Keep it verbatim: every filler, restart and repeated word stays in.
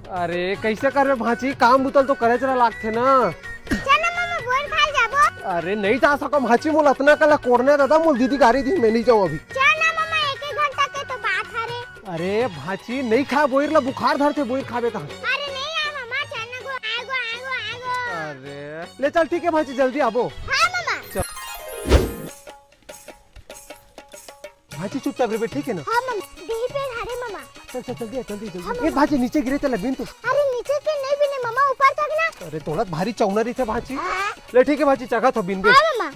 अरे, कइसे करबे भांची, काम बुता ल तो करे चला लागथे ना। चल ना मामा, बोइर खाए ल जाबो। अरे, नइ जा सकों भांची, मोला अतना कला कोड़ना हे दादा, मोला दीदी गारी दिही, मैं नइ जाओं अभी। चल ना मामा, एक एक घंटा के तो बात हरे। अरे भांची, नइ खाय बोइर ला, बुखार धरथे बोइर खाबे तहां। अरे नइ यार मामा, चल ना गो, आए गो, आए गो, आए गो। अरे, ले चल, ठीक हे भांची, जल्दी आबो। हाँ मामा। चल। भांची चुपचाप रहिबे, ठीक हे ना? हाँ मामा, दिही पेड़ हरे मामा। चल, चल, जल्दी आ, जल्दी, जल्दी। हाँ, ए, मामा। भांची नीचे गिरे तेला बीन तो। अरे नीचे के नइ बीने मामा, ऊपर तक ना। अरे तोला भारी चौना रहिथे भांची। हाँ। ले ठीक हे भांची, चघत हों बीनबे। हाँ मामा।